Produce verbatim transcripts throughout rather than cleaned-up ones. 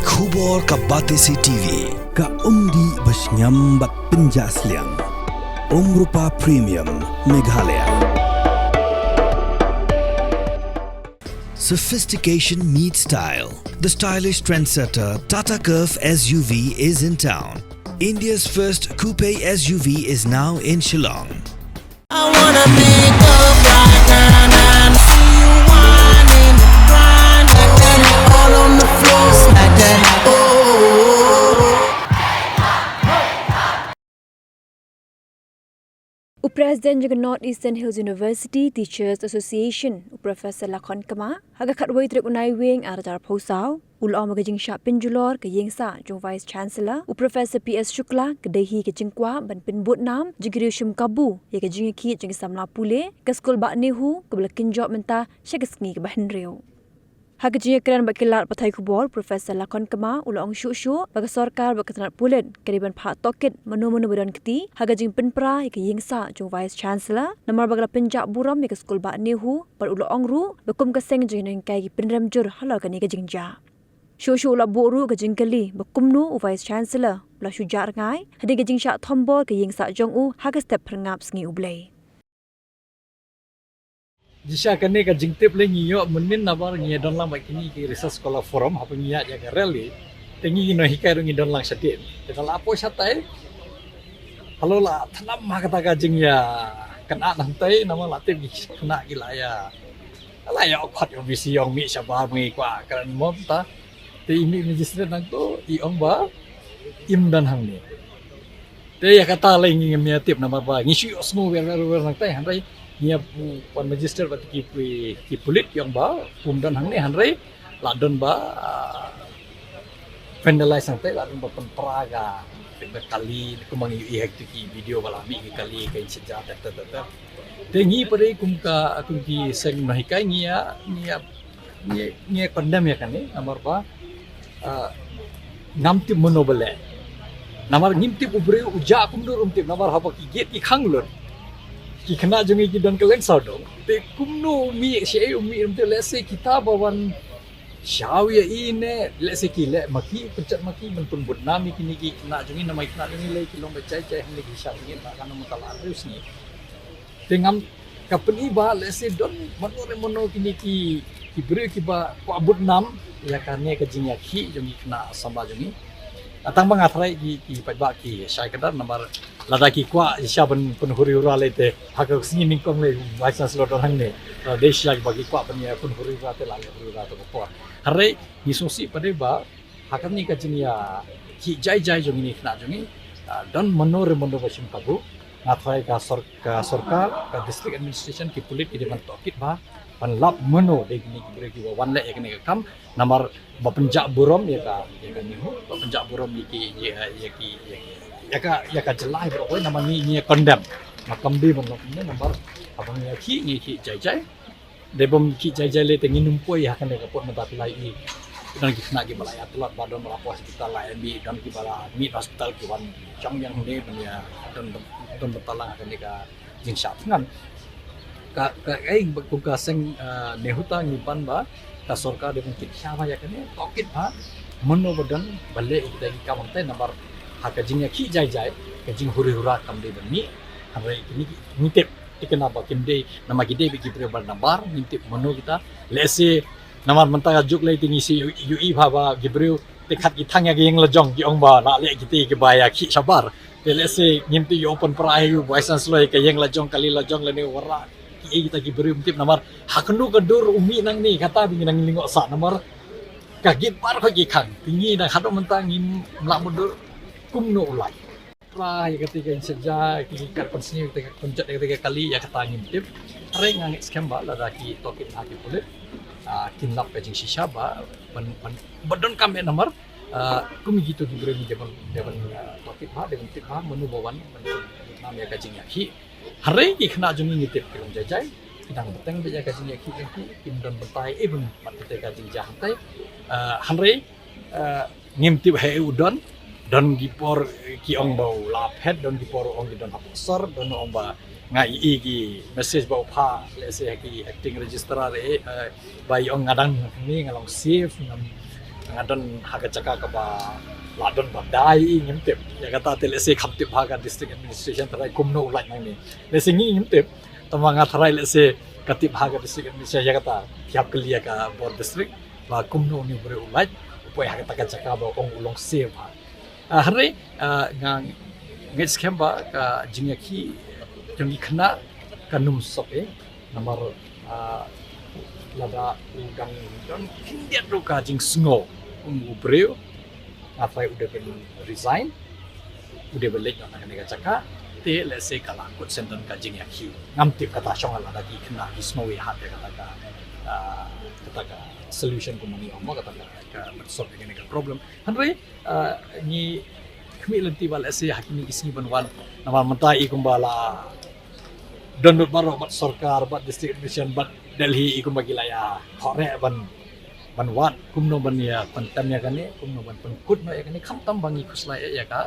Khubor ka Batesi T V, ka umdih ba shngiam bad pynjah sliang. Umrupa Premium, Meghalaya. Sophistication meets style. The stylish trendsetter Tata Curvv S U V is in town. India's first coupe S U V is now in Shillong. I wanna make up right now, now. See you whining, grinding, all on the floor, slide that. Oh. U President jong ka North Eastern Hills University Teachers Association, u Professor Lakhon Kma, ha ka khatwei tarik u Naiwieng arhajar arphew saw, u la ong ba ka jingshah pynjulor ka ïing sah jong u Vice Chancellor, u Professor P S Shukla, ka dei hi ka jingkwah ban pynbud nam jong ki riew shim kabu ïa ka jingïakhih jong ki samla pule ka skul bah NEHU, kaba la kynjoh mynta sha ka sngi kaba hynriew. Ha ka jingïakren bad ki lad pathai khubor, Professor Lakhon Kma u la ong shuh shuh ba ka sorkar bad ka tnat pulit ka dei ban phah tohkit mano mano ba don kti ha ka jingpynpra ïa ka ïing sah jong u Vice Chancellor, namar ba ka la pynjah burom ïa ka skul bah NEHU, bad u la ong ruh ba kum ka seng jong ki nonghikai ki pynrem jur halor kane ka jingjia. Shuh shuh u la buh ruh ka jingkylli ba kumno u Vice Chancellor u la shu jah rngai hadien ka jingshah thombor ka ïing sah jong u ha ka step phyrngap Sngi U Blei. Shisha kane ka jingtip lei ngi ïoh mynnin, namar ngi don lang bad kine ki Research Scholar Forum, haba ngi ïaid ïa ka rally, te ngi, ngi nonghikai ruh ngi don lang shadien. Te la poi shatai, halor la thnam ha kata ka jingïakynad hangtai, namar la tip ki khynnah ki la ïa, la ïa khot ïa u V C ïong mih shabar, ngi kwah kren mo mynta. Te i mih magistrate nangto i ong ba im don hangne. Te ïa kata lei ngi ngam ïa tip, namar ba ngi shu ïohsngew wer wer wer nangtai, hynrei ngi ïa pu wan magistrate bad ki, ki, ki pulit ki ong ba um don hangne, hynrei la don ba, ah, vandalize nangtai, la don ba pynpra ka, ka kali, kumba ngi ïohi ha kito ki video ba la mih ki kali, ka ïing sha jar, ter ter ter ter. Te ngi pat kum ka, kum ki seng nonghikai ngi ïa, ngi ïa, ngi, ngi condemn ïa kane, namar ba, ah, ngam tip mano ba leh. Namar ngim tip u briew u jah kumno ruh ym tip, namar haba ki gate ki khang lut, ki khynnah jong ngi ki don kylleng sawdong. Te kumno u mih, shaei u mih ruh ym tip, lehse kita ba wan shaw ïa i ne, lehse ki leh ma ki, pynchat ma ki ban pynbud nam ïa kine ki khynnah jong ngi, namar ki khynnah jong ngi lei ki long ba jai jai hangne ki sah ngi, ba kan ym ta la rus ngi. Te ngam, ka pyni ba lehse don mano re mano kine ki, ki briew kiba kwah bud nam ïa kane ka jingïakhih jong ki khynnah samla jong ngi. Tang ba nga tharai ki, ki paidbah ki shai kdar, namar lada ki kwah shisha ban pynhuri hura lei te ha ka sngi nyngkong lei Vice Chancellor don hangne. Lada dei shisha ba ki kwah ban ïa pynhuri hura te la leh huri hura to ka por. Hynrei ngi sngewsih pat de ba ha kane ka jingïakhih jai jai jong ngi khynnah jong ngi, ah, don mano re mano ba shim kabu. Nga tharai ka sor-, ka sorkar, ka district administration, ki pulit ki dei ban tohkit bha, ban lap mano de kine ki briew kiba wan leh ïa kane ka kam, namar ba pynjah burom ïa ka, ïa ka NEHU, ba pynjah burom ïa ki, ïa, ïa ki, ïa ki, ïa ka, ïa ka jylla hi baroh kawei, namar ngi, ngi condemn. Nga kam dei ban lap ne, namar haba ngi ïakhih, ngi ïakhih jai jai. Dei bym ïakhih jai jai lei te ngin ym poi ha kane ka pud, namar ba la i don ki khynnah kiba la ïa tlot ba don ba la poi hospital, la ïa mih, don kiba la mih hospital ki wan shong ïa hangne ban ïa don, don bynta lang ha kane ka jingshah thngan. Ka, ka, eh, kum ka seng, eh, NEHUTA ngi pan ba ka sorkar dei ban kit khia bha ïa kane, tohkit bha mano ba don ba leh ïa kita ki kam hangtai, namar ha ka jingïakhih jai jai ka jinghuri hura kam dei ban mih. Hynrei kine ki, ngi tip, te kane ba kim dei, namar ki dei beit ki briew ba nabar, ngim tip mano kita. Lehse namar mynta ka juk lei te ngi shu ïohi bha ba ki briew te khat ki thang ïa ka ïing la jong, ki ong ba la leh kiti kiba ïakhih shabar. Te lehse ngim tip ïoh pynpra hi u Vice Chancellor ïa ka ïing la jong, kali la jong lane wanrah kiei kita ki briew, ngim tip, namar ha kano ka dur u mih nangne, kata ba ngi nang lyngngoh sah, namar ka gate baroh ki khang. Te ngi nang haduh mynta ngim lah mutdur kumno u lait. Pra ïa kata ka ïing sha jar, ki kat pynsniew, kata ka pynjot ïa kata ka kali, ïa kata ngim tip. Hynrei nga ngeit skhem ba lada ki tohkit ha ki pulit, ah, kin lap ka jingshisha ba ban, ban, ban donkam, eh, namar, ah, kum kito ki briew ngi dei ban, dei ban, ah, tohkit bha, dei ban tip bha mano ba wan ban, ban nam ïa ka jingïakhih. Hynrei ki khynnah jong ngi ngi tip ki long jai jai, ki dang bteng beit ïa ka jingïakhih jong ki, kim don bynta ei ei ban mat kata ka jingjia hangtai. Ah, hynrei eh, ngim tip haei u don, don ki por, eh, ki ong ba u la phet, don ki por u ong ki don hapoh sor, don u ong ba nga ïohi ki message ba u phah, lehse ha ki acting registrar, eh, eh, ba i ong nga dang hangne, nga long safe, ngam, Nga don ha ka jaka kaba la don ba dei, ngim tip. Ïa kata te lehse kham tip ha ka district administration tharai kumno u lait nangne. Lehse ngi ngim tip. Tangba nga tharai lehse ka tip ha ka district administration ïa kata. Ki hap kylli ïa ka bor district ba kumno une u briew u lait, u poi ha kata ka jaka ba ong u long safe ha. Ah, hynrei, ah, nga ngeit skhem ba ka jingïakhih jong ki khynnah kan ym sop eh. Namar, ah, lada u dang don khyndiat ruh ka jingsngew, um, u briew, nga tharai u dei ban resign, u dei ban leit noh na kane ka jaka, te lehse ka la kut shen don ka jingïakhih. Ngam tip kata shong lada ki khynnah ki sngew ïahap ïa kata ka, ah, kata ka solution kumne, ong mo, kata ka, ka ban solve ïa kane ka problem. Hynrei, ah, ngi khmih lynti ba lehse ha kine ki sngi ban wan, namar mynta i kumba la don lut baroh bad sorkar, bad district administration, bad Delhi, i kumba ki la ïa thoh reh ban, ban wad kumno ban ïa pyntem ïa kane, kumno ban pynkut noh ïa kane, khamtam ba ngi khuslai eh ïa ka,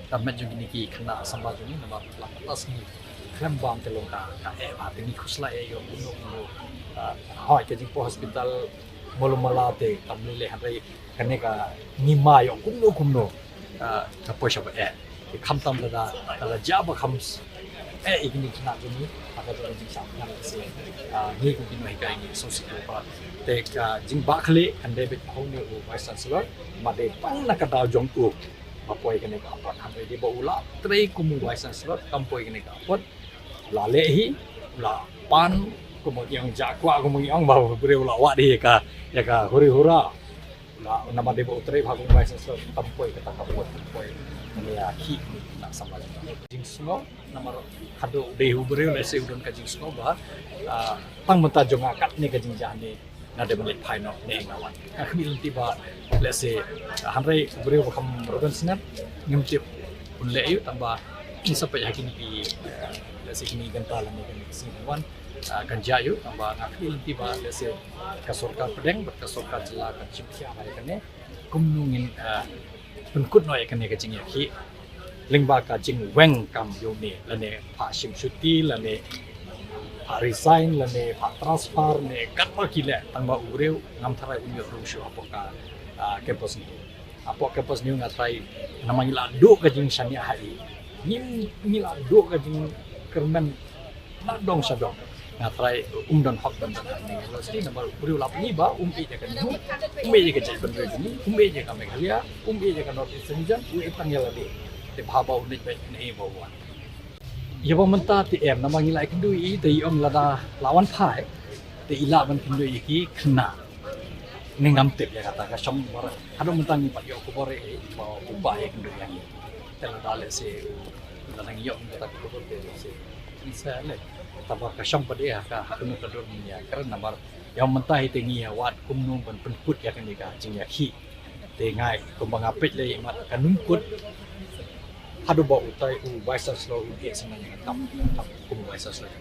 ka met jong kine ki khynnah samla jong ngi, namar la ka tas ngi khlem bam te long ka, ka eh ba te ngi khuslai eh ïa kumno kumno, ah, hoi ka jingpoi hospital, mala mala te kam lei lei, hynrei kane ka ngi ma ïoh kumno kumno, ah, ka poi sha ba eh. Te khamtam lada, lada jia ba kham s-, eh, ïa kine ki khynnah jong ngi, ha ka jong ka jingshah pynïaid lehse, ah, ngi kum ki nonghikai ngi sngewsih ba. Te ka jingbakla kan dei beit ha une u Vice Chancellor, namar dei tang na ka daw jong u ba poi kane ka apot, hynrei dei ba u la trei kum u Vice Chancellor, kam poi kane ka apot. U la leh hi, u la pan, kum ngi ong, jah kwah kum ngi ong, ba u briew u la wad hi ïa ka, ïa ka huri hura. U la, namar dei ba u trei bha kum u Vice Chancellor, kam poi kata ka pud, kam poi kane ka ïakhih na samla. Jingsngew, namar haduh u dei u briew lehse u don ka jingsngew ba, ah, tang mynta jong nga katne ka jingjia ne nga dei ban leit phai noh ne nga wan. Nga khmih lynti ba lehse, ah, hynrei u briew ba kham rben snem, ngim tip un leh aïu, tangba ngi sa peit ha kine ki, eh, lehse kine ki kynta lane kine ki sngi ban wan, ah, kan jia aïu, tangba nga khmih lynti ba lehse ka sorkar pdeng bad ka sorkar jylla kan shim khia ïa kane, kumno ngin, ah, pynkut noh ïa kane ka jingïakhih lyngba ka jingweng kam ïa une, lane phah shim shuti, lane phah resign, lane phah transfer, ne katba ki leh, tangba u briew ngam tharai un ïoh rung shuh hapoh ka, ah, campus ne. Hapoh campus ne nga tharai namar ngi la duh ka jingshaniah ha i. Ngim, ngi la duh ka jingkyrmen na dong sha dong. Nga tharai um don hok ban don ha kane ka university namar u briew la pyni ba um ïeit ïa kane, um ïeit ïa ka jaitbynriew jong ngi, um ïeit ïa ka Meghalaya, um ïeit ïa ka North Eastern Region, u ïeit tang ïa lade. Te bha ba u leit beit ne ba u wan. Ïa ba mynta te em, namar ngi la ïakynduh ïa i te i ong lada la wan phai te i lah ban kynduh ïa ki khynnah. Ngi ngam tip ïa kata ka shong ba haduh mynta ngim pat ïoh khubor ïa i ba u bah ïakynduh ïa ngi. Te lada lehse lada ngi ïoh kata ka khubor te lehse ngi sa leh. Tangba ka shong pat ïa ka, ha kano ka dur ngi ïa kren namar ïa mynta hi te ngi ïa wad kumno ban pynkut ïa kane ka jingïakhih. Te nga, kumba nga peit lei mat kan ym kut haduh ba utai u Vice Chancellor u ïeh sngewbha ïa ka kam, kam kum u Vice Chancellor.